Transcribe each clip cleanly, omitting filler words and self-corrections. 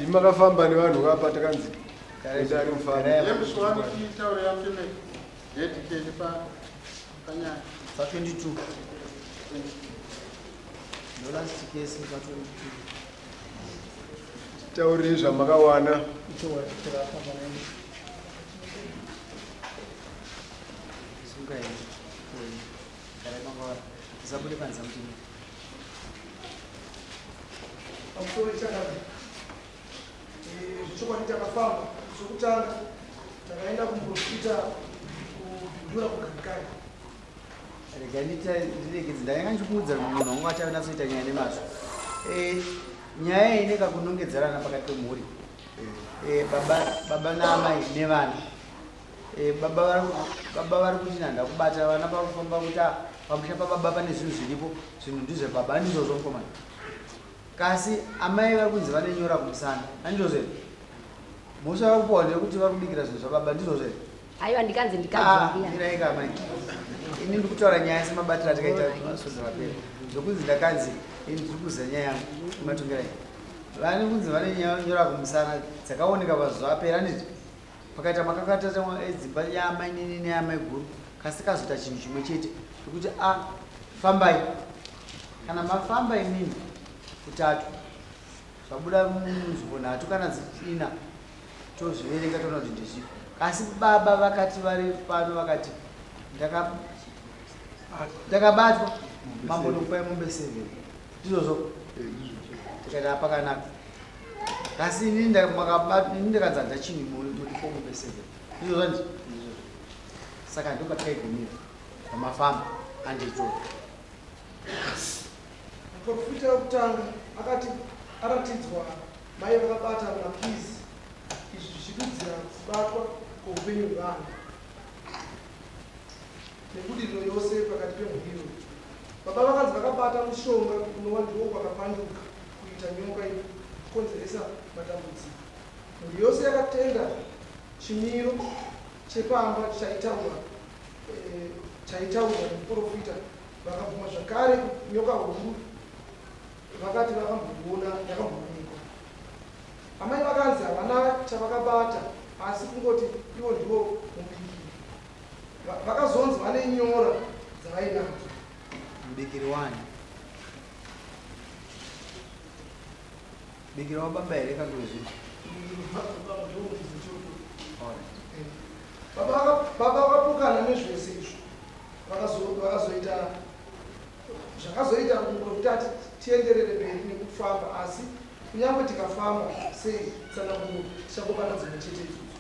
Ndimi makafamba nevanhu kapa takanzi enda ari mufambi. James wani titaure yamuteme dedicate pa panyaya. Pa 22. No last case pa 22. Taurei zvamakawana. Icho wakafamba naye. Sunga iyi. Garai mangwana. Usabude panze mutini. Pamusoro ichakadai. Zvechokwadi takafamba. Chokutanga takaenda kumuprofita kuBindura kuGarikai. Rega ndiregedze, ndanga ndichikuudza munhu wangu achanatsoita nyaya nemazvo. Nyaya iyi ine kakunongedzerana pakati pemhuri. Baba naamai nevana. Baba vari kuti ndakubata vana pakufamba kuti pamusha pababa pane zvinhu zviripo, zvinhu ndezvebaba, handizvozvo mukomana. Kasi amai vari kunzi vane nyora kumusana, handizvozvo here? Mhosva vari kupiwa ndeyekuti vari kubikira zvinhu zvababa, ndizvozvo here? Aiwa, ndikanzi ndikadzi. Mirai ka amai. Ini ndiri kutaura nyaya semabatiro atakaita masvondo apera. Zvokunzi ndakanzi, ini ndiri kuziva nyaya yangu imatongerai. Vane kunzi vane nyora kumusana dzakaoneka pazuva apera, handiti? Pakaita makakatanwa edzimba yaamai nini neyamai guru, kasi kazoita chinhu chimwe chete chekuti fambai. Kana mafamba imini kutatu, zvabuda munzvimbo nhatu kana ina, tozviverenga toona kuti ndezvipi. Asi baba vakati vari pano vakati ndakabatwa mambo ndokupai mombe 7, ndizvozvo? Tikati apakanaka. Asi inini ndakanzi handina chinhu ndodipo mombe 7, ndizvozvo handiti? Ndizvozvo. Saka ndopatakaigumira pamafamba andito. Muprofita wekutanga akati aratidzwa mai vakabata makizi, izvi zvichidudzira kubatwa kweupenyu hwevanhu nebudiriro yose pakati pemhuri iyoyo. Baba vakanzi vakabata mushonga unova ndiwo wakapanduka kuita nyoka inokonzeresa matambudziko. Mhuri yose yakatenda chimiro chepamba chaitaurwa nemuprofita, vakabvuma zvakare nyoka huru vakati vakamboiona yakamboonekwa. Amai vakanzi havana chavakabata asi kungoti ivo ndivo mubikiri. Vakazonzi vane nyora dzavainadzo. Mubikiri wani? Mubikiri wababa here kana wezvinhu? Baba vakapokana nezvese izvo. Vakazoita zvakazoita muprofita ati tienderere mberi nekufamba, asi kunyange tikafamba sei tsananguro tichangobata dzimwe chete idzodzo.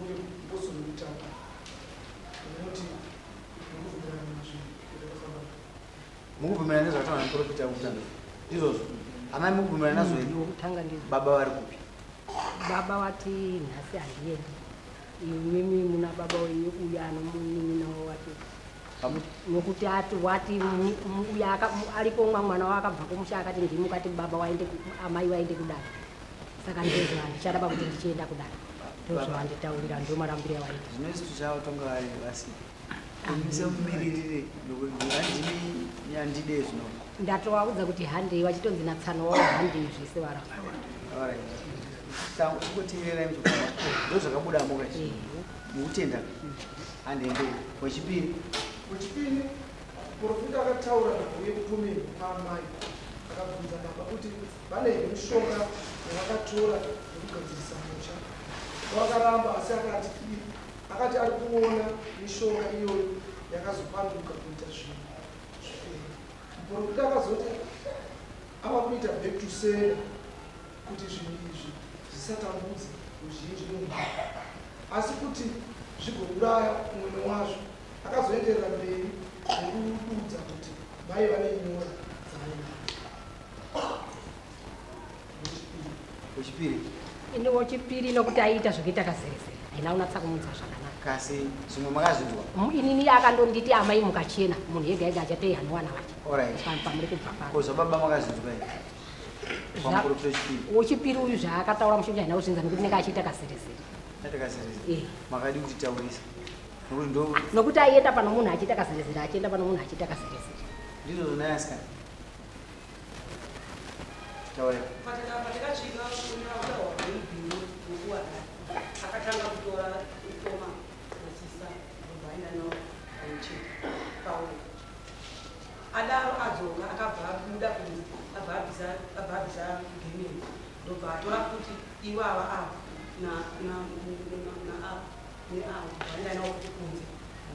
Ndomupostori wekutanga unoti mukubvumirana nazvo zvakafamba. Mukubvumirana nezvakataurwa nemuprofita wekutanga, ndizvozvo? Amai, mukubvumirana nazvo here? Wekutanga ndizvo. Baba vari kupi? Baba wati nhasi handiendi, imimi muna baba wenyu uyo anomunin'ina wati nokuti ati wati uyo aripo mwana wakabva kumusha akati ndimukati baba waende amai waende kudare, saka ndizvo handichada pakuti ndichienda kudare, ndozvavanditaurira, ndo marambiro awaita. Zvino isu tichavatonga vari vasipo, imi semumiririre handimi nyandide zvino. Ndatovaudza kuti handei, vachitonzi natsano wavo handei zvese varamba. Alright. Kungoteererai muchikoma, ndo zvakabuda moka ichi. Mukutenda handei mberi. Wechipiri. Wechipiri, muprofita akataura nhau yekupomerwa kwaamai, akabvunza baba kuti vane here mishonga yavakatora yekugadzirisa musha. Vakaramba, asi akati ari kuona mishonga iyoyo yakazopanduka kuita zvinhu zvipenyu. Muprofita akazoti ava kuita back to sender kuti zvinhu izvi zvisatambudze ruzhinji mumhuri, asi kuti zvigouraya mumwe wazvo. Akazoenderera mberi nekududza kuti mai vane nyora dzavainadzo. Wechipiri. Ini wechipiri nokuti aiita zvekuita kazeresere, haina kunatsa kumudza zvakanaka. Kasi zvimwe makazvinzwa? Inini akandonditi amai mukachena munhu yega yega achatei anowana vacho. Alright. Pamuri kubva pano. Ko zvababa makazvinzwa here? Pamuprofita wechipiri. Wechipiri uyu zvaakataura mushinji haina kuzvinza nekuti nenge achiita kazeresere. Aita kazeresere. Eh. Makadi kutitaurisa nokuti ndo Nokuti aienda pano munhu achiita kazeresere, achienda pano munhu achiita kazeresere. Ndizvo zvona asikana. Taura. Patakasvika kutaura webhini akatanga kutora mukoma nasisa ndobva aenda navo pamucheka pauro. Adaro adzoka akabva abuda kunze, abva abvisa gemeni, ndobva atora kuti ivava ava naava neava, vaenda navo kuti kunze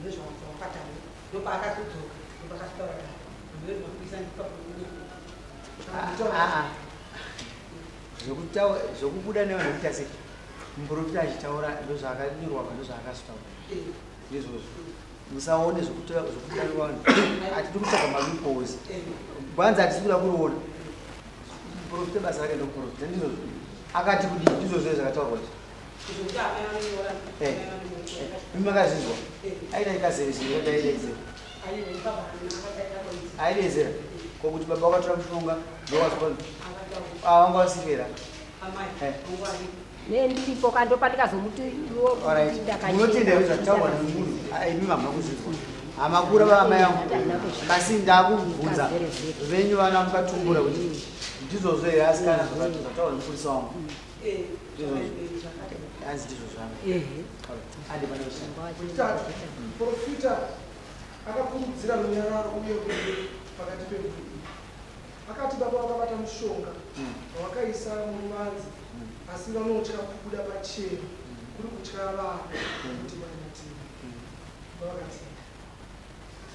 nezvawakataura. Ndobva akazodzoka, ndobva akazitaura daro ndozvimapurisa. Zvokubuda nevanhu kuita sei? Muprofita achitaura ndozvaakanyorwa pa, ndozvaakazotaura ndizvozvo. Musaone zvokubuda nevanhu, hatidi kutsvaga maloopholes. Gwanza hatisi kuda kuriona. Muprofita basa rake ndokuprofita, ndizvozvo. Akati kudii? Ndizvozvo zvakataurwa izvi. Zvokuti amai vanonyora. Imi makazvinzwa? Aita ikazevezere, aidezera kokuti baba vakatora mushonga, ndowazwa vanga vasirera. Nendiripo kandopandikazomuti. Munotenda here zvataurwa nemunhu? Imi hamuna kuzvinzwa, hamakura vaamai vangu, asi ndakubvunza venyu vana mukatumbura kuti ndizvozvo here, asikana, zvataurwa nemupurisa wangu? Ndizvozvo, hanzi ndizvozvo amai. Ande pane Chitatu, muprofita akakurudzira runyararo uye rudo pakati pemhuri iyi. Akati baba vakabata mushonga wavakaisa muruvanze, asi vanotya kubuda pachena, kuri kutya vana kuti vane matemo. Vakati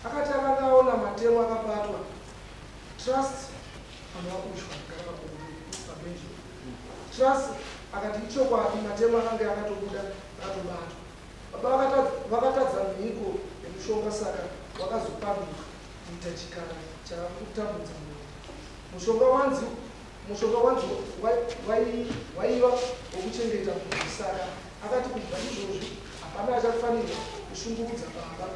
akati akanga aona matemo akabatwa Trust anova ushwa agara pabenji. Trust akati ichokwadi, matemo akanga akatobuda, akatobatwa. Baba vakatadza mhiko yemushonga, saka wakazopanduka kuita chikara chava kutambudza munhu. Mushonga wanzi waiva wokuchengeta munhu, saka akati kubva izvozvi hapana achafanirwa kushungurudza baba.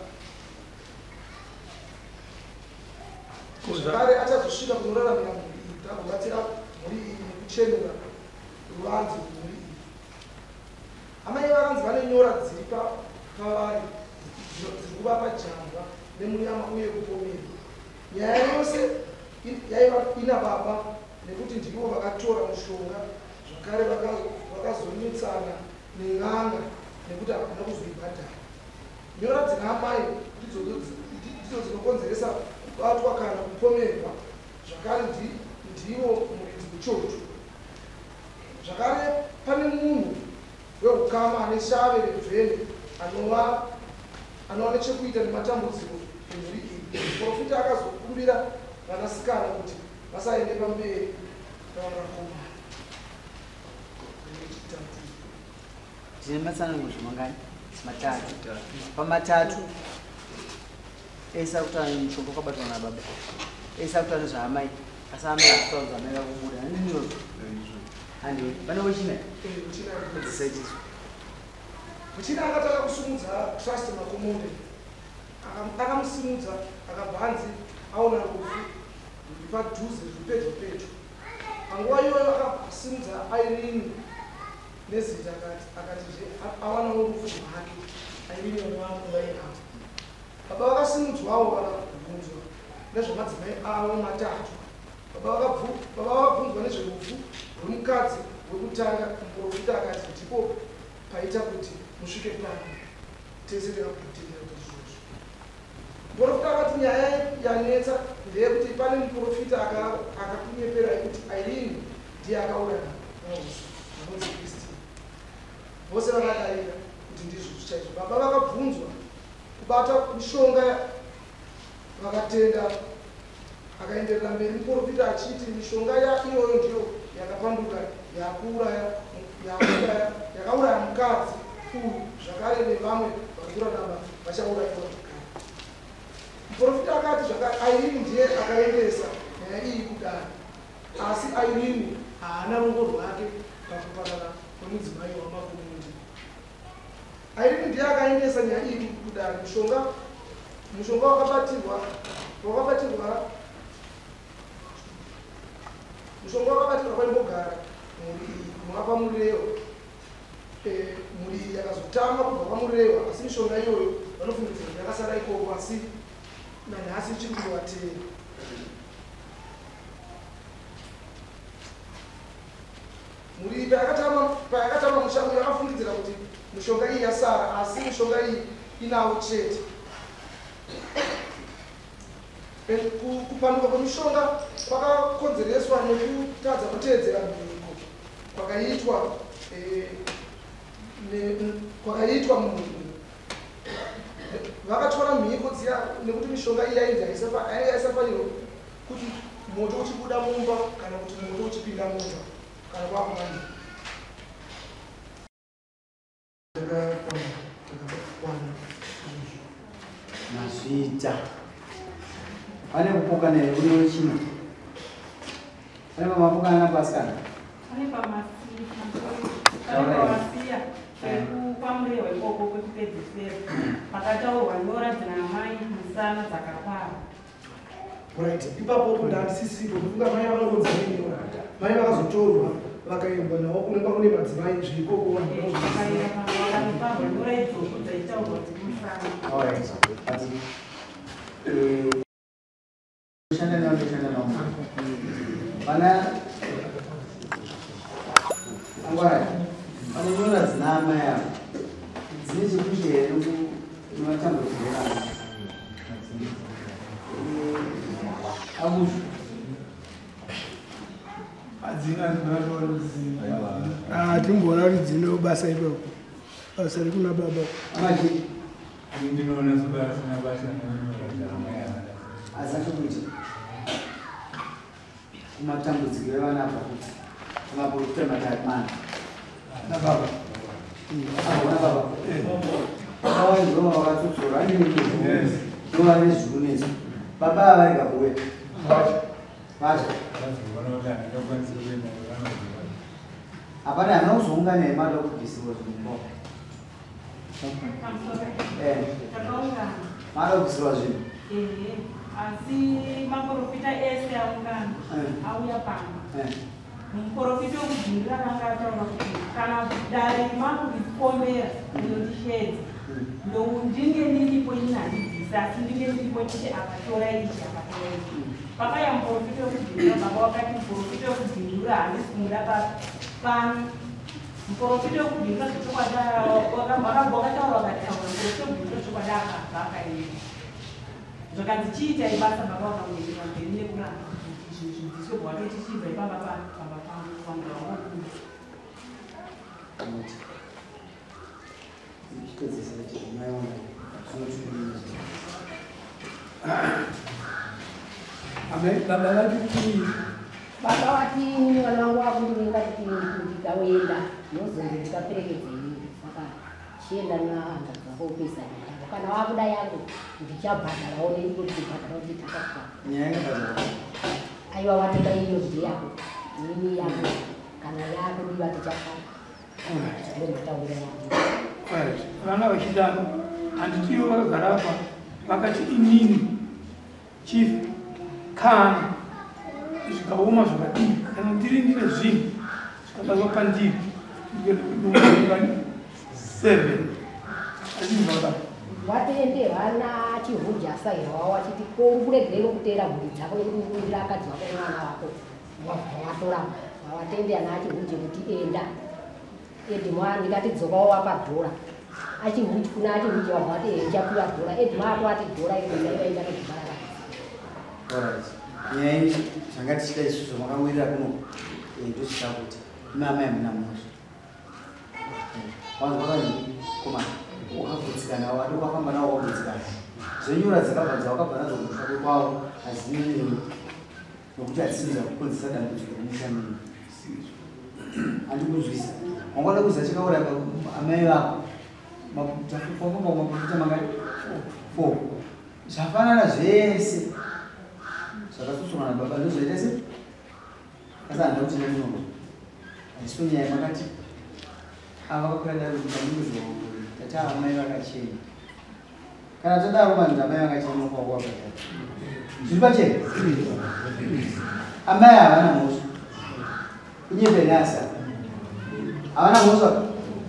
Zvakare achazosvika kunoraramira mhuri iyi kuti agobatsira mhuri iyi nekuchenura ruvanze rwemhuri iyi. Amai vakanzi vane nyora dziri pavari dziri kuvapa jambwa nemunyama uye kupomerwa. Nyaya yose yaiva ina baba nekuti ndivo vakatora mushonga. Zvakare vakazonetsana nen'anga nekuti havana kuzoibhadhara. Nyora dzina amai ndidzo dzinokonzeresa kubatwa kana kupomerwa. Zvakare ndivo muridzi wechocho. Zvakare pane munhu weukama ane shave rebveni anova nechekuita nematambudziko emhuri iyi. Muprofita akazokumbira vanasikana kuti vasaende pamberi pavanakomana. Chitatu. Tine matsananguzvo mangani? Matatu. Pamatatu ese akutaura nemushonga wakabatwa nababa, ese akutaura nezvaamai, asi amai akutaura zvaamai vakubuda. Handindizvozvo? Handiwe pane wechina. Muchina. Dzisaitizwa. Muchina akatanga kusumudza Trust Makomonde. Akamusimudza akabva anzi aona rufu rwuri padhuze, rwuri pedyo pedyo. Panguva iyoyo akabva asimudza Irene nezita, akatizve awanawo rufu rwake. Irene vanova avo baba vakasimudzwawo vakabvunzwa nezvemadzimai avo matatu. Baba vakabvunzwa nezverufu rwemukadzi wekutanga. Muprofita akati ndipo paita kuti musvike pano. Tese takakutendera kuti izvozvo. Muprofita akati nyaya yanetsa ndeyekuti pane muprofita akakunyeperai kuti Irene ndiye akauraya vahosi vanonzi Christine. Vose vakadarira kuti ndizvo chaizvo. Baba vakabvunzwa kubata mishonga, vakatenda. Akaenderera mberi muprofita achiti mishonga iyoyo ndiyo yakapanduka, yakuuraya yakuuraya yakauraya mukadzi uyu. Zvakare nevamwe vari kurarama vachaurayiwa zvakare. Muprofita akati zvakare Irene ndiye akaendesa nyaya iyi kudare, asi Irene haana ruoko rwake pakuparara kwemudzimai wamakomundi. Irene ndiye akaendesa nyaya iyi kudare. Mushonga wakabatirwa mushonga wakabatirwa kwaimbogara mhuri iyi kunova kwaMurewa. Mhuri iyi yakazotama kubva kwaMurewa, asi mishonga iyoyo vanofungidzira kuti yakasara ikoko, asi nanhasi ichiri kuvatera. Mhuri iyi payakatama musha uyu yakafungidzira kuti mishonga iyi yasara, asi mishonga iyi inawo chete. Kupanduka kwemishonga kwakakonzereswa nekutadza kuteedzera mhiko kwakaitwa mumhuri. Vakatora mhiko dziya nekuti mishonga iyi yainzi haisafanirwa kuti moto uchibuda mumba kana kuti moto uchipinda mumba kana kwakumanya. Mazviita. Pane kupokana here kune wechina? Pane pamapokana napasikana? Pane pamasiya pekupamurehwa ikoko kwekupedzisira pakataurwa nyora dzina mai musana dzakapara. Right, ipapo ndandisisipo ndofunga mai vakangonzi nyora. Mai vakazotorwa vakaendwa navo kunenge kune madzimai zveikoko vanhu vanozviziva. Vakanoparwa nyora idzodzo dzaitaurwa dzemusana. All right. Shanda nawo shanda nawo. Vana angwara. Pane nyora dzina amai ava. Dzine chekuita here nematambudziko evana? Akusho. Hadzina hatimboona kuti dzine basa ipapo. Basa rikuna baba. Amaji. Ndinoona sebasina basa nenyora dzaamai ava. Asi chokuita kumatambudziko evana apa kuti kumaprofita mana nababa. Agona baba. Vakawanzwa vakatsotsora ndova nezvikunetso. Baba ava vari kakuuya. Vacha. Hapana hamuna kuzoungana here mada kubvisirwa zvinhu. Takaungana. Mada kubvisirwa zvinhu. Asi maprofita ese aungana auya pano. Muprofita wekubvindira akanga ataura kuti kana dare makundikombera ndinondishedza ndinge ndiripo ini handibvisa asi ndinge ndiripo chete akatora ichi akatora ichi. Pakaya muprofita wekubvindura baba wakati muprofita wekubvindura handisi kumuda pano. Muprofita wekubvindura zvechokwadi wakataura wakataura muprofita wekubvindura zvechokwadi akabva akaenda. Zvakanzi chiitai basa baba vakamuendera mberi nekuramba kuti zvinhu zvibviswe bwatoti chibva ipamba pamba pangu vanhu vavangobuda. Baba vati kii? Baba vati ini vana vangu vakundivenga kuti ndikaenda ndozonzi ndikaperekedze ini. Saka chienda nahanzvadzi vako upesa yangu. Kana wakuda yangu ndichabhadharawo neiko ndibhadhara kuti takakwana. Nyaya yakabhadharwa. Aiwa watenda iyo ndeyako. Ini yangu kana yako ndiva tichafana. Ndomataurira yangu. Right. Vana vachidaro handitiwo vakagara apa vakati inini chief kana zvikaoma zvakadii kana ndiri ndine zvinhu zvikabatwa pandiri ndikuenda 7 azvinhu Watende vana chihunja asairwa wachiti ko uri kuregerei kuteera mhuri dzako nekuti uri kuundira akadzi wako nemwana wako wabva watoramba. Watende ana achihunje kuti enda Edmwa ndikati dzokawo wapa dhora achihunje kuna achihunje wabva wati ndichapiwa dhora Edmwa ako ati dhora iro ndaivaenda nekubarara. Alright. Nyaya iyi zvanga tichida isusu zvamakamirira kuno ndochida kuti imi amai hamuna mhosva. Vanhu vakadii komana wakagutsikana wadi wakafamba nawo wakagutsikana. Zvenyora dzakabva dzawakabva nadzo kumusha kwavo hadzina newe nokuti hadzisi dzakukonzesa dambudziko remusha menyu. Handikunzwisa. Wangada kuziva chakauraya amai vako. Wakamba maprofita mangani? 4. Zvafanana zvese. Zvakatsotsonwa nababa ndozvaita se? Asi handina kuti nemunono. Haisiyo nyaya makati ava vakakwira dare kuti pamunozo tata amai vakachena. Kana tadaro vanhu amai vakachena unofanira kuvabhadhara. Zviri pachena? Amai havana mhosva. Kunyepa here asi? Havana mhosva.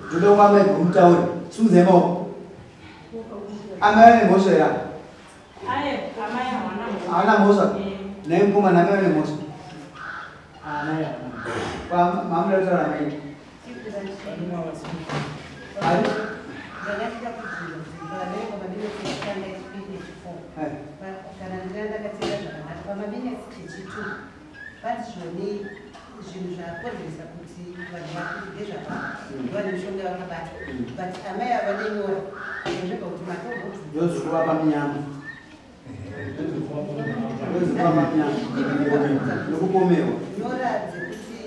Ndoda kuva amai gomutaure. Simudzai maoko. Amai vane mhosva here apa? Amai havana mhosva. Havana mhosva? Nhai mukomana amai vane mhosva? Amai havana. Mamuda kutaura amai. Zvinhu zvakonzeresa kuti vanhu vakude zvavane mishonga yavakabata, but amai ava nenyora zvega kuti matombodzikuva pamunyama nokupomerwa nyora dzekuti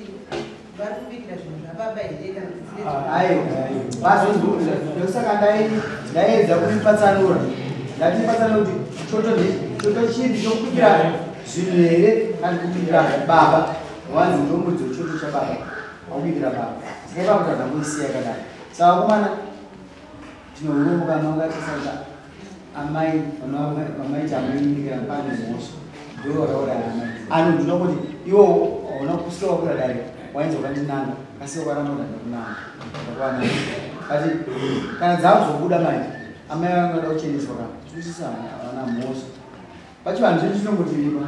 vari kubikira zvinhu zvababa here kana kuti aiwa vasaka ndaedza kumupatsanura ndatimupatsanura kuti choto chipi chokubikira zvinhu here kana kubikira baba. Wanzi ndombudzo choto chababa wakubikira baba saka ipapo tandangoisiya yakadai. Saka vakomana tinourombo kana ungatisaka amai vamaita amainikira pane mhosva ndo vakauraya amai ano ndinoda kuti iwo hauna kusika wakwira dare wainzi wakandinanga kasi wakaramba kuti handakunanga ndakwana but kana dzakuzobuda manje amai vangada kucheneswa kana tinosisa havana mhosva pachivanhu chedu chinongotirima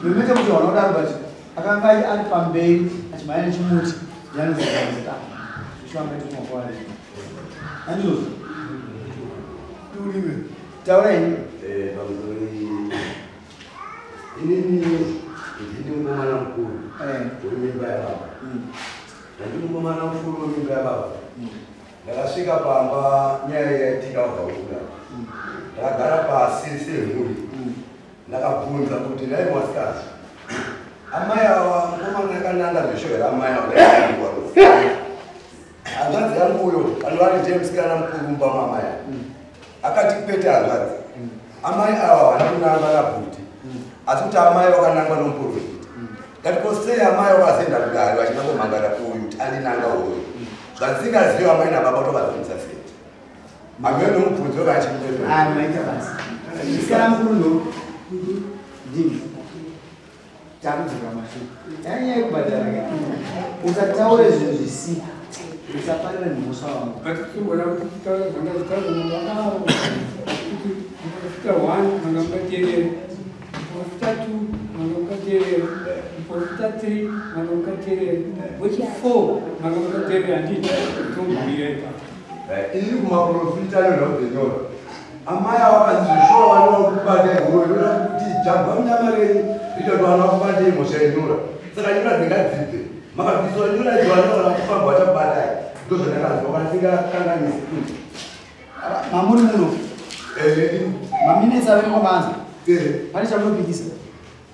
nomete kuti hauna kudaro but akanga ari pamberi achimhanya nechimuti yanozaa zvichivangaitimakwari andizvozvo tiurime taura ini inini ndini mukomana mukuru wemimba yababa. Ndandiri mukomana mukuru wemimba yababa. Ndakasvika pamba nyaya yaitika wabvakuda. Ndakagara pasi semhuri. Ndakabvunza kuti nhai mwasikana amai ava mukomana akananga zvesho here amai ava hanzvadzi yangu uyo anova ndiye musikana mukuru mumba maamai ava akati kwete hanzvadzi amai ava havana kunangwa nabhuti asi kuti amai vakanangwa nomuprofita. Ndati ko sei amai vakazoenda kudare vachinangomhangara uyu kuti andinanga uyu zvandisingazivi amai nababa tovazivisa sei amai nomubvunzo kachimaita basa musikana mukuru ndo ndini takudzoka mashure yanyaya yekubhadhara ka usataure zvinhu zvisipo usaparira mhosva wangu. Atitomboda kuti titaure zvanga zvitaurwa kuti muprofita 1 manga mukateerera, muprofita 2 manga mukateerera, muprofita 3 manga mukateerera, wechi 4 manga mukateerera handiti tombomira ipapo. Ini kumaprofita anonhau amai ava vakanzi zvishuwa vanoda kubata ihuro inoda kuti jambwa munyama renyu ita kuti vana vakubate mhosva yenyora saka nyora dzingadzibve makabviswa nyora idzo vana vana kufamba vachakubatai ndozvandakanzwa kana singakanganisi mamuri muno maminetsi averi kwamanza pane chamunopikisa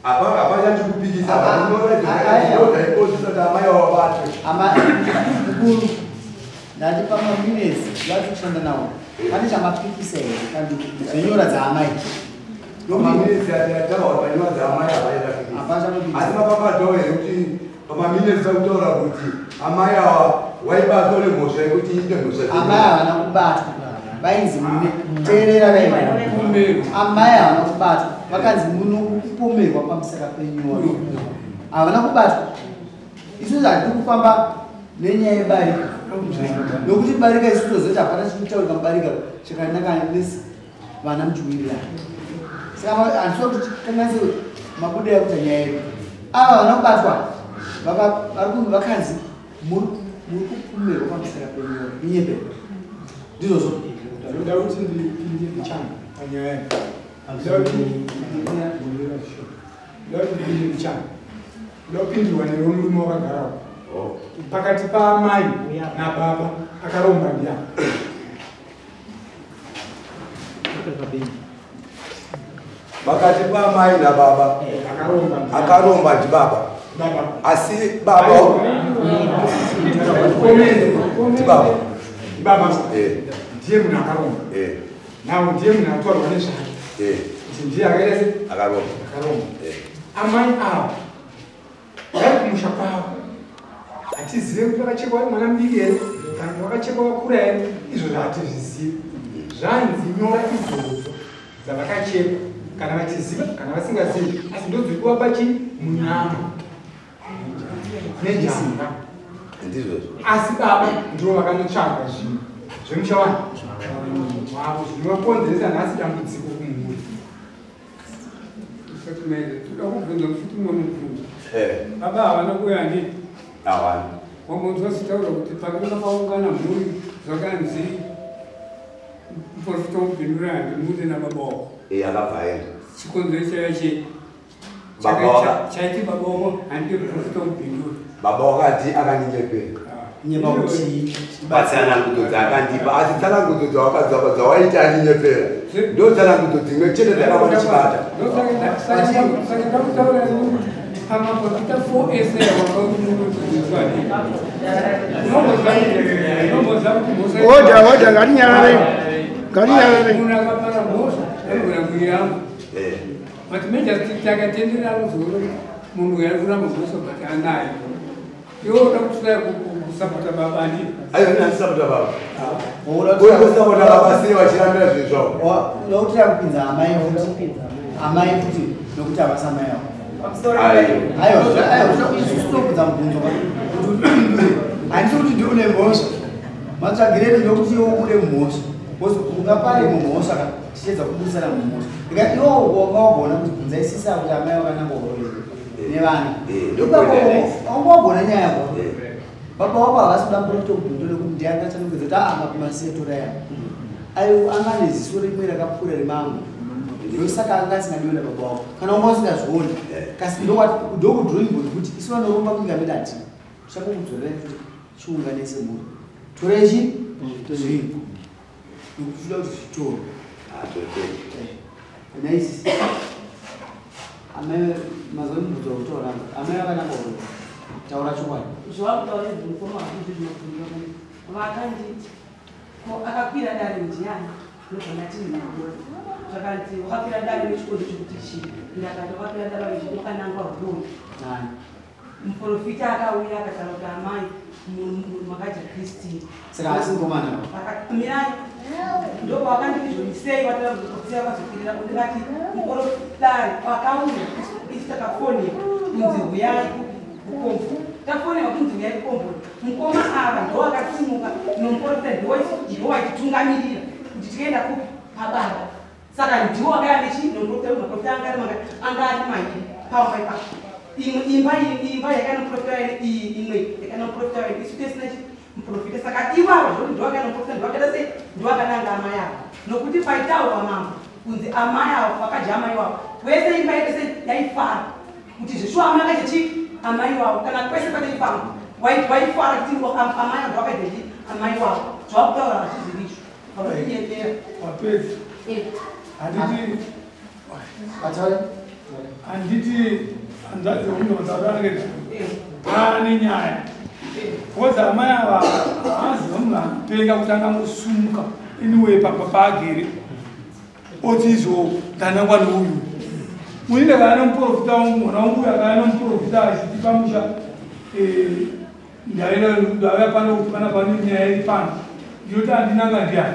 hapana chikupikisa nyora idzodaikozisa kuti amai ava vabatwe mukuru ndati pamaminetsi vari kushanda nawo pane chamapikisa here kana zvenyora dzaamai asi mapapatawo here kuti pamaminetsi akutaura kuti amai ava waibatwa nemhosva yekuti ite mhosva amai havana kubatwa vainzi mune teerera vai amai havana kubatwa vakanzi munokupomerwa pamusaka penyora havana kubatwa isusu hatiri kufamba nenyaya yebarika nokuti barika isu tozoti hapana chinotaurika mubarika chakanaka nesi vana muchiwirirana saka handiswa kuti tikanganise mabudo ekuita nyaya yedu ava vana kubatwa vakanzi muri kupomerwa pamusaka penyora minyepero ndizvozvo ndoda kuti ndipinde mbichana panyaya ndoda kuti ndipinde mbichana ndoda kupindirwa newe murume wakagarawo pakati paamai nababa akaromba ndiani pakati paamai nababa akaromba ndibaba asi baba ndibaba ndiye munhu akaromba nawo ndiye munhu ataurwa nezvake kuti ndiye akaita se akaromba amai ava vari kumusha kwavo hatizive kuti vakachekwa vari mwana mudiki here kana kuti vakachekwa vakura here izvozvo hatizvizivi zvanzi nyora idzodzo dzavakachekwa kana vachiziva kana vasingazivi asi ndodziri kuvapa chii munyama nejamba asi baba ndivo vakanotsvaga zvinhu zvemusha wani wavo zvinovakonzeresa nhasi dambudziko kumhuri toda kubvunza futi mumwe mubvunzo baba havana kuuya handiti havana Wamunzwa zitaura kuti pakanga paungana mhuri zvakanzi muprofita womubhindura handimude nababa wako. Akabva aenda. Chikonzero chaiva chei? Chaiti baba wako handide muprofita womubhindura. Baba wakati akandinyepera. Nyema kuti patsanangudzo dzaakandipa, asi tsanangudzo dzawakadzapa dzawaiti andinyepera ndo tsanangudzo dzimwe chete dzakava ndichibata. Saka ndakutaura kuti pamaprofita 4 ese Oda, oda, ngatinyarare. Ngatinyarare. Munhu akapara mhosva anogona kuiramba. But major takatenderana zuro munhu uyu ari kuramba mhosva but anayo. Iwe unoda kutsvaya kusapota baba ndi? Aiwa, ini handisapota baba. Uye kusapota baba sei vachirambira zvinhu zvavo? Unokuti kupinza amai futi. Amai futi nokuti havasi amai avo. Aiwa. Aiwa, aiwa, isusu tinobvunza mubvunzo kuti upindure. Handisi kuti ndiwe une mhosva. Matsvagireni ndokuti iwe ubude mumhosva. Because ungapare mumhosva ka tichiedza kubudisana mumhosva. Ndikati iwe wanga wagona kuti bvunza isisi avo kuti amai vakananga horo nevana. Wanga wagona nyaya yako. Baba wako havasi kuda muprofita wekubhindura nekuti ndiye anga achanongedza kuti aa mapimasiye tora yako. Aiwa, anga ane ziso rimwe rakapfuura remamwe. Ndosaka anga asingadiwe nababa wako. Kana wanga usingazvioni. Kasi ndokudrawing board kuti isu vanoromba kunyika medu hatina. Tichangokudzorerai futi chiunganise mhuri. Torai chi? Zvinhu. Nekuti toda kuti zvitorwe. Naisisi. Amai mazuva mubvunzo wakutaura hangu. Amai vakananga horo. Taura chokwadi. Zvawakutaura izvi mukoma hazvizvi zvinobvunzwa kani. Vakanditi ko akakwira dare ndiani? Ndobva ndati ndababa. Zvakanzi wakakwira dare nechikonzero chekuti chii? Ndakati wakakwira dare wakanangwa huroi. Nani? Muprofita akauya akataura kuti amai makadya Christine. Saka haasi mukomana? Mirai. Ndopavakanditi zvonisei vataura kuti muprofita akazokwirira ndikati muprofita akauya isu takafonera kunzi huyai kukombo. Tafonerwa kunzi huyai kukombo. Mukoma ava ndo akasimuka nomuprofita ndiwo waititungamirira kuti tienda kupi pababa. Saka ndiwo akauya nechi nomuprofita muprofita anga ari anga ari mairi pamba ipapo. Imwe imba imba yakanoprofita iyi imwe yakanoprofita isu tesina chi muprofita. Saka ivavo zvoti ndiwo akanoprofita ndiwo akaita sei ndiwo akananga amai avo. Nokuti paitaurwa mambo kunzi amai avo vakadya amai wavo wese imba yese yaifara kuti zveshuwa amai akadya chi amai wavo kana kwese kwataifamba waifara kuti amai avo vakadya chi amai wavo. Zvawakutaura hazvizvi izvo. Vakunyepera. Wapedza. Handiti hanzvadzi yekundotaura anenge pane nyaya. Because amai ava haaziva munhu anopenga kuti angangosumuka anyway pamba paagere oti izvo ndanangwa neuyu. Munhu ndakauya nemuprofita wangu, mwana wangu uyu akauya nemuprofita achiti pamusha ndauya pano kuti pana pane nyaya iri pano. Ndinoti handinanga ndiani?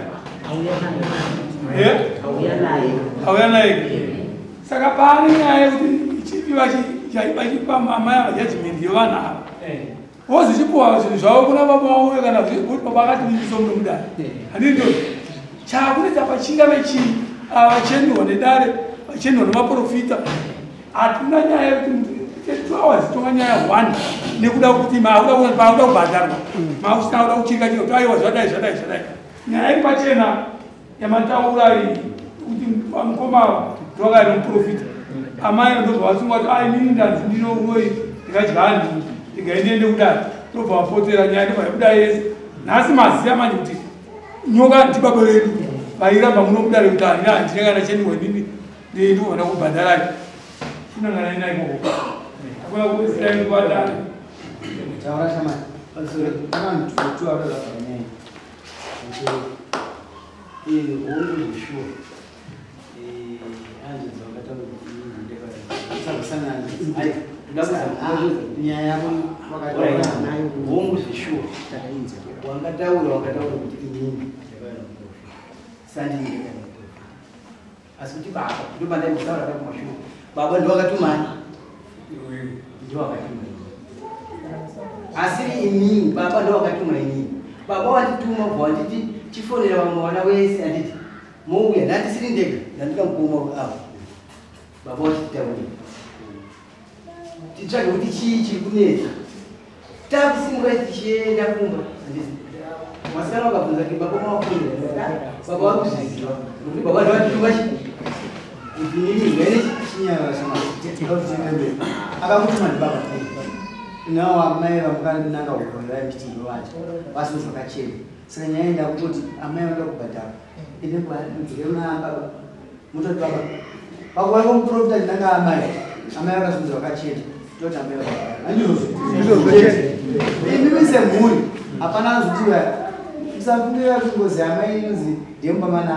Auya naye. Saka pane nyaya yekuti chipi vachipa amai ava judgment yevanhu ava. Vozichipuwa zvinhu zvavo kuna baba vavo kana kuti baba akati vimbiso muno mudare. Handiti ndozvo. Chakunetsa pachingave chii? Ava vachenurwa nedare, vachenurwa nemaprofita. Hatina nyaya yekuti 2 hours tonga nyaya 1 nekuda kuti maakuda kubhadharwa. Maakusina kuda kuchinga chinga kuti aiwa zvadai zvadai zvadai. Nyaya iri pachena yamataura iyi kuti mukoma ndovakaya nomuprofita. Amai ndozvavasungwa kuti ai inini ndanzi ndinouroyi ndikadya hanhu ndingaendiende kudare. Tobva vapotera nyaya ndobva yabuda yese. Nhasi maziya manje kuti nyoka ndibaba vedu vairamba muno mudare kuti handina handina kana chendiwa inini ndinofanira kubhadharai. Chinangana ina ikoko. Hakuna kusiya nguva dare. Taura shamani. Pana vanhu two vanoda nyaya. Hongu zvishuwa. Hanzi dzakataura kuti Nyaya yako wakataura nayo. Hongu zvishuwa. Takainzwa. Wangataura kuti inini ndakauya nomuprofita. Sandini ndakauya nomuprofita. Asi kuti baba ndopandaimbokutaura kumashure. Baba ndovakatumani. Ndovakatuma inini. Asi inini baba ndovakatuma inini. Baba wandituma kubva wanditi chifonera vamwe vana wese anditi mouya ndandisiri ndega ndandika mukoma avo. Baba wachititaurira. Titsvage kuti chii chiri kunetsa. Takusimuka tichienda kumba. Masikana wakabvunza kuti baba mawafundira. Baba wakuzviziva. Nokuti baba ndovachituma chi. Kuti nini ngene chinyaya chama. Akakutuma ndi baba. Nawo amai vamukananga kugonera mchitindo wacho. Vasina zvakachena. Saka nyaya ndakutoti amai vanoda kubhadhara. Ine mudzokere kuna baba. Mutoti baba. Pakuva muprofita ndinanga amai. Amai vakazvinzi zvakachena. Toti amai vakabhadhara. Handizvozvo. Ndizvozvo chete. Imimi semhuri hapana anozoti musafungira kuti ngozi amai inonzi ndeyemupamana.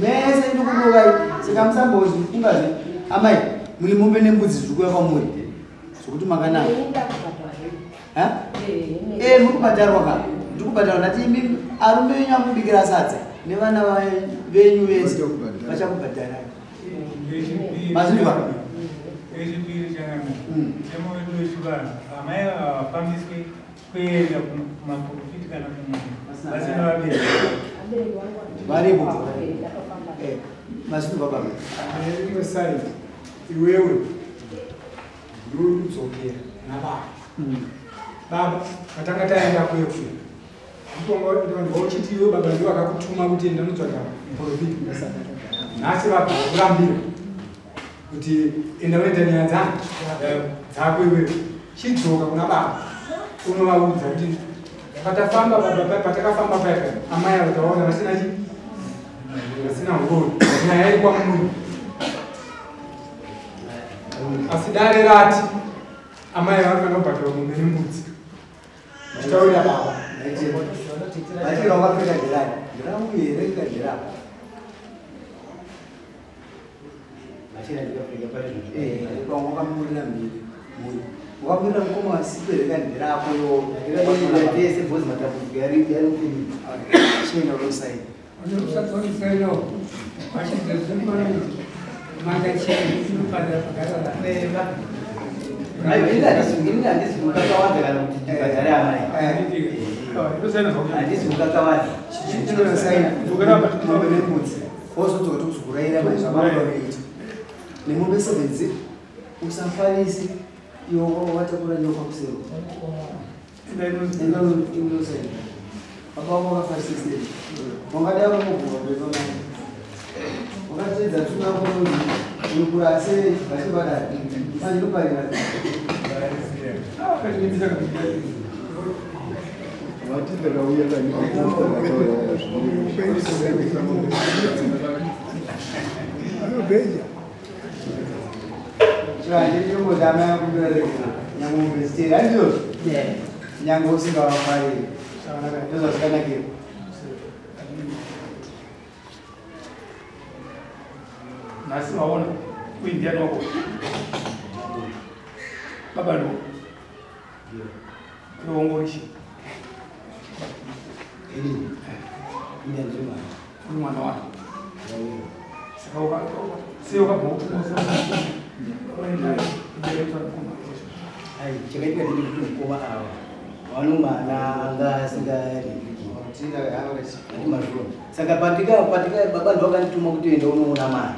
Mese ndikukurokai saka musambozvifungazve amai muri mombe nembudzi zviri kuuya kwamuri zvokuti makanaka. Muri kubhadharwa ka? Ndiri kubhadharwa ndati imi arume venyu akubikira sadza nevana venyu vese vachakubhadharai. Mazvinzwa? Echipiri changamire, mutemo wedu wechivanhu, amai havafambiswi kuenda kumaprofiti kana kumunhu vasina vabereki. Varipo. Mazvinzwa baba? Nerimwe side, iwewe ndiwe uri kudzokera nababa. Baba, patanga taenda kuyefu. Ndipo uchiti iwe baba ndiwo akakutuma kuti enda unotsvaga muprofiti. Nhasi baba vakurambira kuti enda unoita nyaya dzako iwewe. Chidzoka kuna baba unovaudza kuti patafamba baba, patakafamba paya paya amai avo taona vasina chi vasina ngoni nyaya iri kwamuri. Asi dare rati amai vanofanira kubhadharwa mombe nembudzi. Chitaurira baba. Vachira wakapfeka jerayi. Ndirangu here kajerapo? Machira ndikapfeka pari zvino. Pamwe wakamurira mhiri. Mhuri. Wakamurira mukoma wasipere kani ndirako yo. Ndirakuenda tese bhozi matambudziko yari yari mufini. Chienda unosaina. Aiwa ini handisi kukakawanda kana kuti ndibhadhare amai. Handisi kukakawanda. Chinosaina. Mombe nembudzi. Wozodzoka tokuzokuraira mai zvavanoita. Nemombe 7 usafarisi iwe watakura nyoka kusero. Enda unosaina. Baba vako vakafarisa sei? Wangadai wakamubvuma kurepa mai. Wakatedza tsvina yako unonzi unokura sei vachivadai. Manje ndoparira. Vati ndakauya kani Anobheja. Chivanje chinomboti amai akumbira regera nyangwe zitera handizvozvo? Nyangwe usingavafariri. Ndozvazvakanakira. Nhasi waona uyu ndiani wako? Baba ndo. Iwe Ini. Ini ndiri mwana. Uri mwana wake. Saka sei wakabva kutumwa Ai, chakaitika ndini kuti mukoma ava vano mwana anga asingaripiki. Ati mazvo. Saka patika baba ndo vakandituma kuti enda unoona mwana.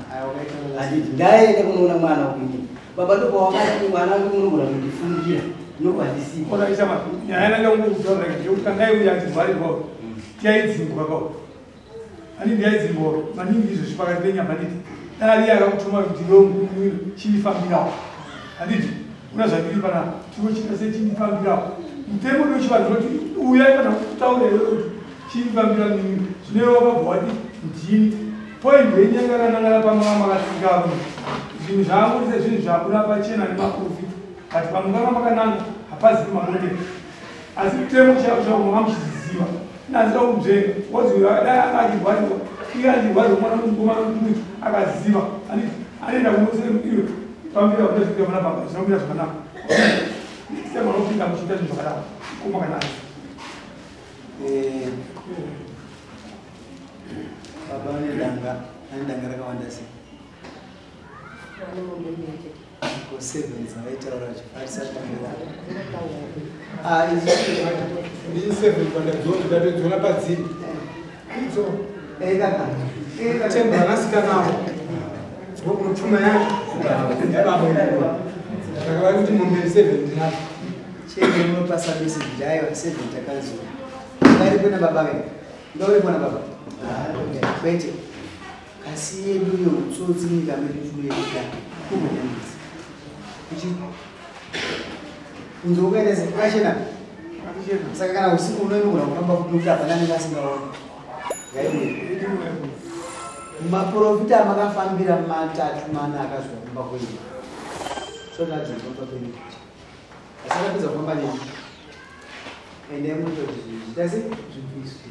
Handiti ndaenda kunoona mwana kuini. Baba ndo pawakati mwana wangu unogona kundifungira. Ndopandisipo. Ona isama nyaya yanga ngokutaura kuti kangai uya achizvarirwa tiyaidzingwa kwao. Ani ndiyaidzingwa maningi izvo pakati penyama handiti. Dai akakutuma kuti iwe mukuru chindifambirawo. Handiti una zvandiri pana tinochita sechindifambirawo. Mutemo ndochivanhu unoti uyai kana kutaura iwewe kuti chindifambira mimi. Zvino iwe wakabva wati ndini. Point yenyu yanga yakanangana pamwe makatsika apo. Zvinhu zvangu sezvinhu zvabuda pachena nemaprofita. But pamungava makananga hapazivi mabonde. Asi mutemo chaiwo chaiwo manga muchiziva. Inazira kunzvenga. Wozi uyo akadai anga achirwariwa. Iye achirwariwa mwana mukomana mudiki akaziva. Anoenda kunosere iwe. Fambira kunosvika pana baba zvinomira zvakanaka. Next time anopinda muchiita zvinhu zvakadaro. Koma kana asi. Baba vane danga, vane danga rakawanda sei? Vane mombe mbiri chete. Ko 7 dzavaitaura vachifarisa danga. Ndii 7 pandadziona ndatodziona padziri. Idzo. Kaka. Temba vanasikana avo. Ndokunopfuma yake. Yababa iwe. Saka vari kuti mombe 7 ndinadzo. Chenge munopasa message kuti aiwa seven takanzura. Ngaripo nababa venyu. Ngauripo nababa. Kwete. Kasi yedu youtsotsi munyika medu tinoida kumanyamidza. Kunze ukaenda kwakachena. Saka kana usiku unoinogona kufamba kuti nokuti hapana anenge asingaoni. Maprofita amakafambira matatu mana akazwa kumba kwenyu. Sonadzi kumba kwenyu. Asi akapedza kufamba nemi. Endai munototi zviita sei? Zvibviswe.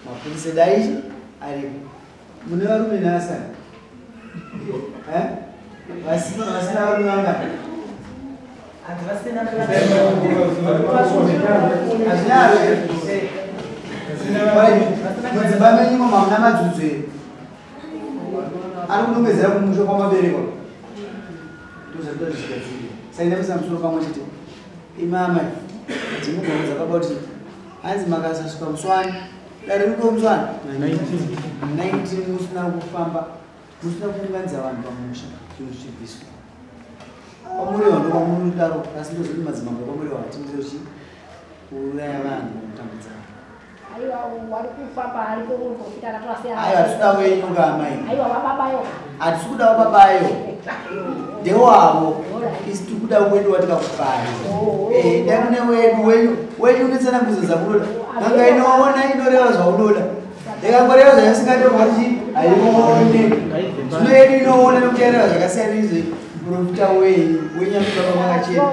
Mapurisa edu aichi aripo. Mune varume nevasikana? Vasina varume vangani? Hazvinaro. Mudzimba menyumo mamuna madzudzo here? Ari kunongedzera kumusha kwamaberekwa. Ndozvatoda zvichigadzirira. Saka ndamisa musoro pamwe chete. Imi amai, dzimugona baba kuti hanzi makasasvika muswani. Dare riko muswani? 19 musina kufamba, musina kuunganidza vanhu pamusha, zvinhu zvichibviswa. Kwamurewa ndokwamunodaro, asi ndozvoti madzimambo kwamurewa hatindiro chi kuuraya vanhu kutambudza vanhu. Aiwa, wari kufamba ariko muprofita akatora Aiwa, hatisi kuda wenyu ka amai. Aiwa, vababayo. Hatisi kuda vababayo. Ndewavo. Isi tiri kuda wedu watikakupai. Dai kune wedu wenyu, wenyu une tsanangudzo dzamunoda. N'anga inoona inoreva zvaunoda. Ikangoreva zvaisingatorwa kuti haione. Zvino yedu inoona nekuti yareva zvakasiyana izvi. Muprofita wenyu, wenyu anobaba makachena.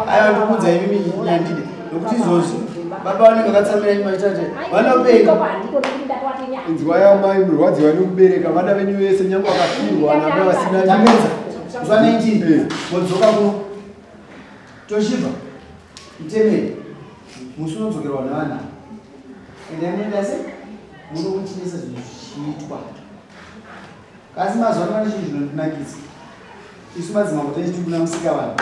Aiwa, ndikuudza imimi nyandide. Nokuti izvozvi baba vanenge vakatsamira imi vachitaura kuti vanopenga. Inzwai amai murwadziwa nekubereka vana venyu vese nyange vakafirwa namai vasina Tapedza. Zuva 19 modzoka kuno. Toshiba. Mutemeri. Musi unodzokerwa nevana. Endai munoenda sei? Munokuchinesa zvinhu zvichiitwa. Kasi mazuva ano pane chinhu chinondinakidza. Isu madzimambo taichiti kuna musika vanhu.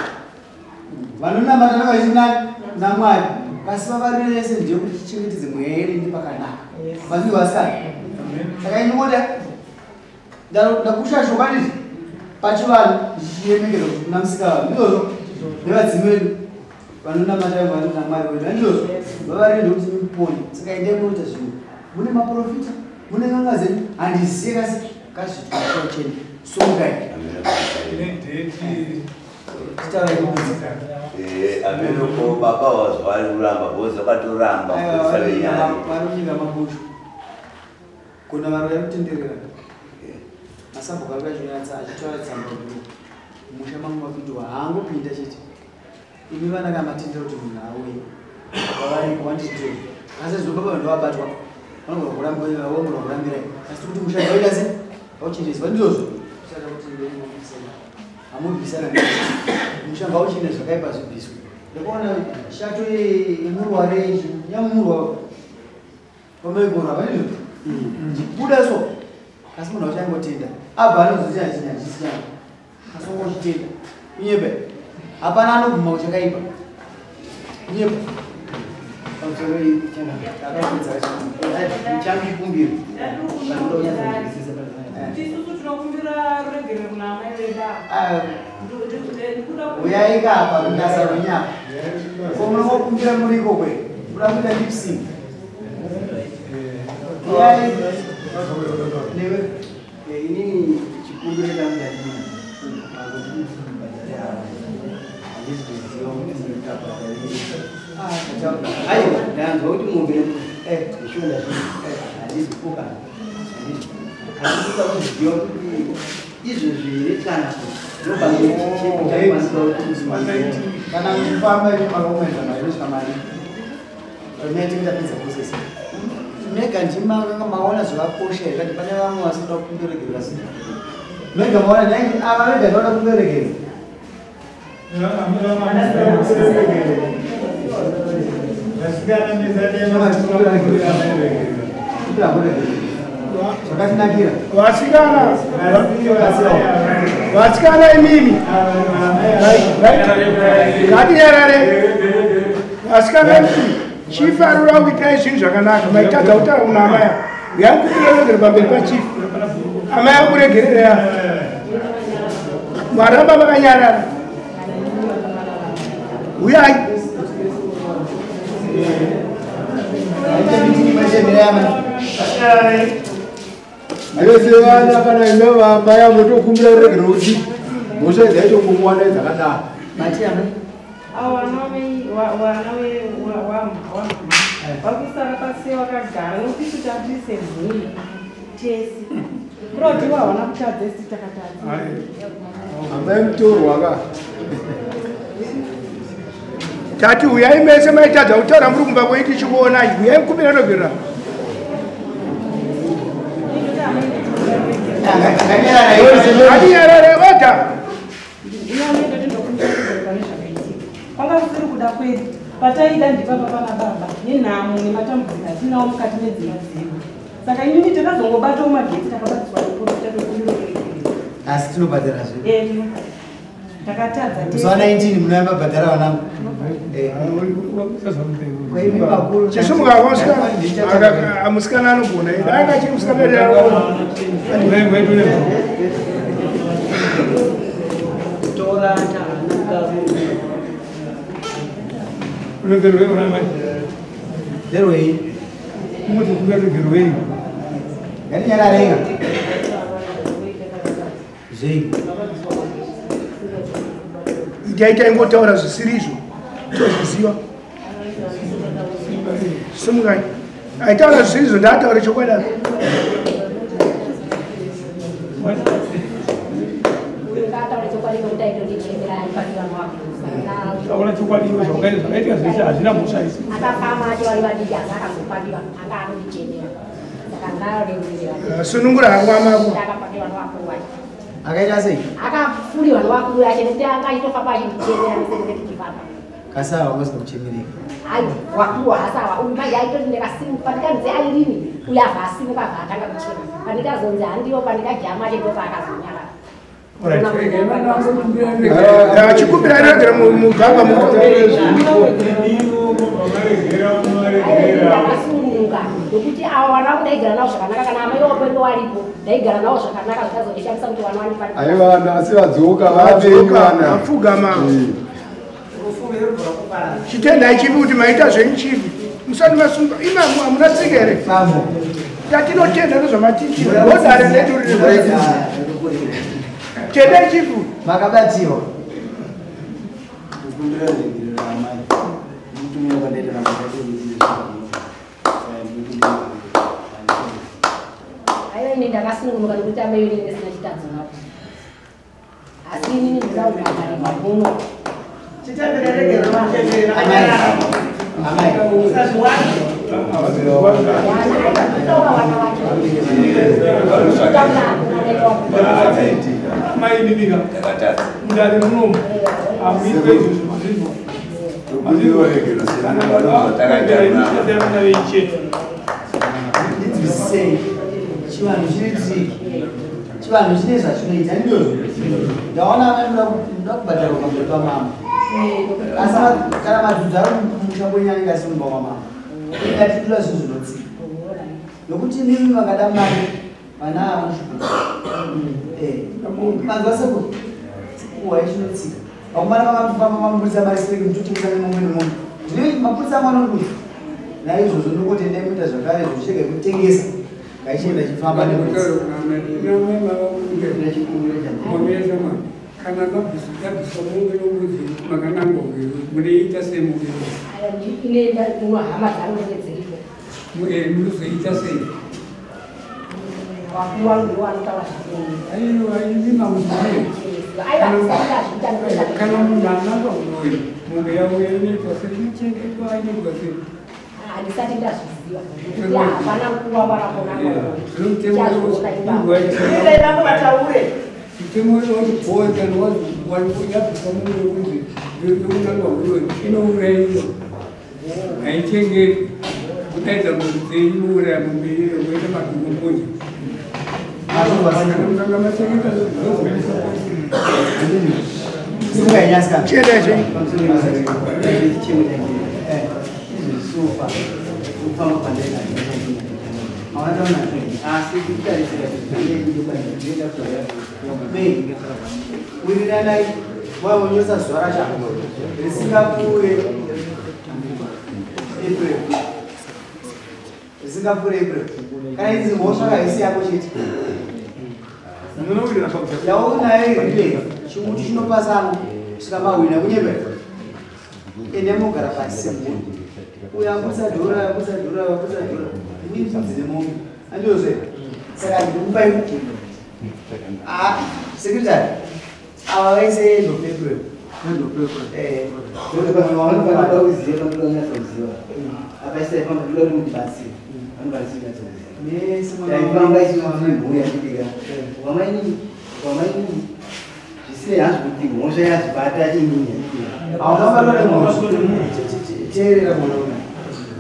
Vanonamata navachiti nani? Namwari. Kasi vavariro yese ndeyekuti tichengetedze mweya yedu ine pakanaka. Mazvinzwa vasikana? Saka inoda ndakusha shoko ndizvo pachivanhu zvichiremekedza kuti kuna musika vanhu ndizvozvo nevadzimu vedu vanonamata vari namwari wedu handizvozvo vavariro ndekuti mupone. Saka endai munoita zvinhu. Mune maprofita, mune n'anga dzenyu, handiziye kasi kazvitwa cheni. Sungai. Amenoko baba wazwa kuramba boza vakatoramba kupedzisa venyaya. Varonyika mabushu. Kuna vari kutenderera. Masabhuku ari kunyatsa achitaura tsamba kuti musha mangu mapindwa haangopinda chete. Imi vana kamatendera kuti munhu auye. Vavariko vanditiro. Asi zvino baba ndovabatwa. Vanogona kuramba vanogona kurambirai. Asi kuti musha waita sei? Auchenjeswa ndizvozvo. Saka kuti ndinomupisana. Hamubvisana. Musha ngauchine zvakaipa zvibviswe. Ndakaona shato yemurware izvi nyamurwa pamaigora vanizvo. Buda so. Asi munhu achangotenda. Abva anozoti hachisi changu. Asi ungochitenda. Unyepe. Hapana anobvuma kuti chakaipa. Unyepe. Pamusoro changu ikumbiro. Isusu tinokumbira ruregerero kuna amai vedu ava. Uyai kapa kundasa rwenyama. Ko munokumbira muriko kwe. Muda kuita lip sync. Uyai. Newe. Inini chikumbiro changu chandina akuti bhadhare ava handisi kuziva kuti ndikabhadhare. Aiwa, ndanzwa kuti mombe neshonda zvinhu handisi kuka handisi handikuda kuziva kuti izvozvi here kana ndopangechakwanisa kuti Kana muchifamba imi makaumedza mari inosvika mari. Mene ndapedza process. Mega ndima maona zvakakosha here kati pane vamwe vasinoda kumberegerera sei. Mega maona nhai ava vega ndinoda kumberegerera. Zvakatinakira. Vasikana, vasikana imimi ngatinyarare. Vasikana imimi, chief arura kuitai zvinhu zvakanaka. Maitadza kutaura kuna amai ava. Uyai kuregera pamberi pachief. Amai akuregerera. Mwaramba makanyarara. Uyai. Vese vana kana ime vamai amotokumbira ruregerero kuti mhosva idzaito kukuwanda dzakadaro. Vana vakusara pasi vakagara nokuti isu tatiri semhuri tese kurodiwa havana kutadza isu takatadza. Amai mutorwa ka. Tati uyai mese maitadza kutaura muri kumba kwenyu tichikuonai. Uyai mukumbira ruregerero. Atinyarare oda. Kwanga kusiri kuda kwedu pataida ndipapa pana baba nenhamo nematambudziko atinawo mukati medzimba dzedu. Saka inini takazongobatawo magetsi takabatiswa neprofita tokumbira ruregerero. Asi tinobhadhara zve. Takatadza Musi wa 19 munoyamba bhadhara vanangu. Chisumuka musikana anogona. Anga chiri musikana. Itaita ingotaura zvisiri izvo tozviziva. Simukai. Aitaura zvisiri izvo ndaataure chokwadi. Taura chokwadi iwe zvakaita zvakaitika zvese hazvina mhosva isi. Akafamba acho vari vadiki asi akazopandiwa anga anondichemera. Saka ngareurira. Sunungura hako amako. Akapandiwa nevakuru vacho. Akaita sei? Akapfuriwa nevakuru vacho nekuti anga achitofamba achindichemera nesenge tichifamba. Kasawa kwasina kuchemereka. Ai, wakuru hasawa. Uyu manje aitoti ndakasimuka pandikanzi airini uyu abva asimuka abva atanga kuchema. Pandikazonzi handiwo pandikajama acho ndopaakazonyarara. Chikumbira ruregerero mugaba ndakasununguka nokuti ava vana vangu ndaigara navo zvakanaka kana amai wakwendo waripo ndaigara navo zvakanaka zvikazondishamisa kuti vana vandipa. Aiwa nhasi vadzoka vapenyu vana. Vapfugama. Chitendai chipi kuti maita zvenyu chipi. Musati masunga imi hamuna tsika here? Tatinotenda nezvamatiitira. Ndodare redu riri. Tendai chipi. Makabatiwa. Kukumbira ruregerero amai. Mutumira kwandaita Aiwa ini ndakasununguka nekuti amai ini ndisina chitadzo navo. Asi inini ndinoda kubhadharirwa muno. Amai. Amai inini takatadza. Mudare munomu hamuitwe izvozvo mazvinzwa. Ndinzwisisei. Chivanhu chine chivanhu chine zvachinoita ndizvozvo. Ndaona amai muda kubhadharwa pamberi pamama. Asi kana madzudzu ari mumusha kwenyu anenge asiri mumba kwamama. Ingatidura zvinhu zvinotsika. Nokuti imimi makada mari vana ava vanosvika. Manzwa sekuru kuwa chinotsika. Vakomana vakafamba mamupurisa mari sireki mutotengesa nemumwe nemumwe. Ndine mapurisa angu anondiudza. Naizvozvo ndinongoti endai muita zvakare zvochirega kutengesa. Ngaichienda chifamba nemudzi. Kana mabviswa mombe nombudzi makanangwa munoita sei mombe? Inoenda hama dzangu dzinenge dziripo. Munozoita sei? Vakuru vangu ndivo vanotaura zvakuona. Aiwa imi mamuzive. Aiwa ndisati ndazviita. Kana munhu anangwa uroyi mombe yavo inoitwa sei? Inochengetwa inoitwa sei? Handisati ndazviziva. Nekuti hapana mukuru wangu akakona. Zvino ipapo. Vataure. Mutemo wekuboa kana yabviswa mombe yekunzi yekunangwa uroyi inourayiwa. Haichengeti. Kudaidza mombe dzenyu mouraya mombe iyoyo moita madhongo modya. Kana machengeta zvozoisa. Chiendai zvenyu. Sofa kufamba kwandaita asi kutarisira Wiriranai Mwaonyosa zuva racho risingapfuure April. Risingapfuure April. Kana idzi mhosva haisi yako chete. Yaunayo iri chimuti chinopasana kusvika mahwina kunyepera. Ende mogara pasi semhuri. Uyu ambutsa dhora, ambutsa dhora, ambutsa dhora. Ini mbudzi nemombe. Andiyozve. Saka ndikupai ah, secretary. Ava vaise end of April. End of April. Eh. Vanoda kuziva, vanoda kunyatsoziva. Apa isai famba ndoda kuti mundibatsire. Vanoda kunyatsoziva. Mese Taifamba isusu tiri mhuri yatidiga. Wamainini, wamainini. Zvisinei hazvo kuti mhosva yazvibata inini yatidiga. Haungabatwa nemhosva. Teerera mwana uyu.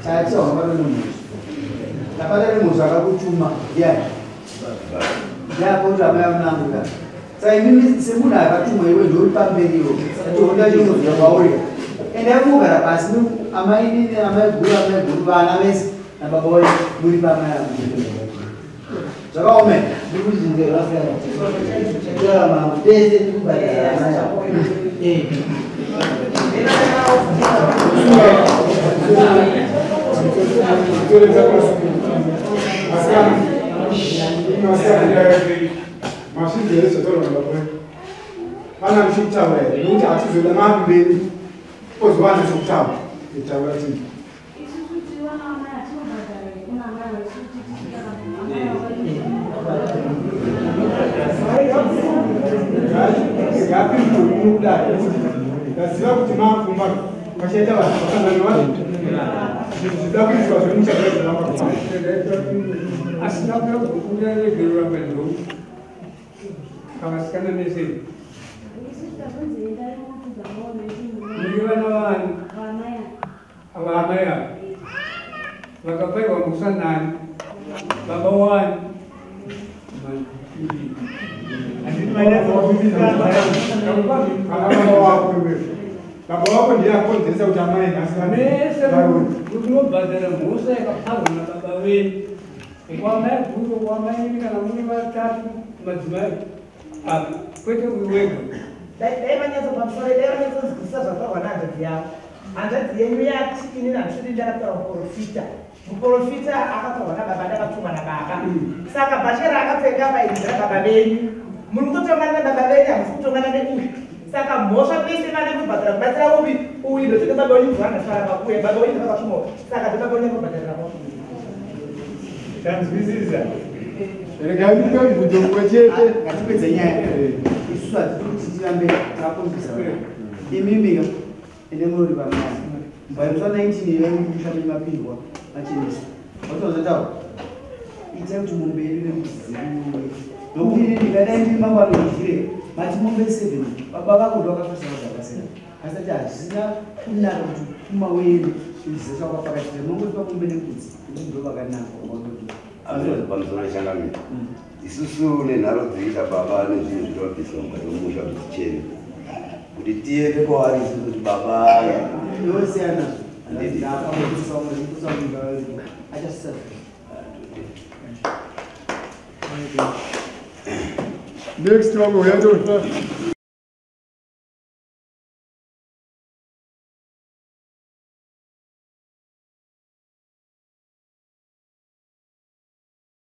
Tati haungabatwa nemhosva. Ndabata nemhosva akakutuma ndiani? Ndiapo kuti amai vanangu. Saka imimi semunhu akatumwa iwe ndori pamberi iwe. Toda chinoziva kwauri. Endai mugara pasi amai nini amai guru amai guru vana vese nababa wenyu muri pamai avo. Zvakaoma. Ndikuzvinzwa zvakasiyana. Kurarama tese tikubhadhara amai avo. Eh. Pana muchitaura here nekuti hatizoda mamberi ozowana chokutaura itaura tii ndaziva kuti mapfumba vachaita vanhu vakanganiwa zvida kuitwa zvemuchagairamba asina kuya kukumbira regerera mandou kavasikana mese muri vana vani ava amai ava vakapaiwa mhosva nani baba wani baba wako ndiye akonzeresa kuti amai nhasi mese munobhadhara mhosva yakaparwa nababa venyu kwamai guru kwamai kana muri vatatu madzimai apa kwete uyu wega. Dai vanyatso pamusoro, dai vanyatsonzwisisa zvataurwa nehanzvadzi yavo. Hanzvadzi yenyu yati inini handisvidi ndakataura muprofita. Muprofita akataurwa nababa ndakatumwa nababa. Saka bhachera akapfeka apa iri nderababa venyu. Muri kutotongana nababa venyu hamusi kutongana neuyu. Saka mhosva mese vane kubhadhara kubatsira upi uyu ndochete baba wenyu ndovangasvara pakuya baba wenyu ndovakatumwa. Saka ndobaba wenyu kubhadharira mhosva. Tanzwisisa. Regai ndipe mubvunzo mumwe chete. Ngatipedze nyaya. Isusu hatidi kuti tirambe takombisa. Imimi ende muri pamai. By musi 19 iwe mumusha menyu mapindwa machenesa. Watozotaura. Itai kuti mombe yedu nembudzi dzedu. Nokuti ini ndingadai ndiri mambo anodire mati mombe 7 baba vako ndo vakafasa zvakasiyana. Asi ati hazvina kunaka kuti pfuma uende uchiziva kwapakati mongoti pamombe nembudzi ndo vakanaka. Pamusoro changamire isusu nenharo dzinoita baba nezvinhu zvinobviswa mukati memusha kuti tichene kuti tiende kwavari isusu kuti baba yosiyana Handiti. Next one, we have to.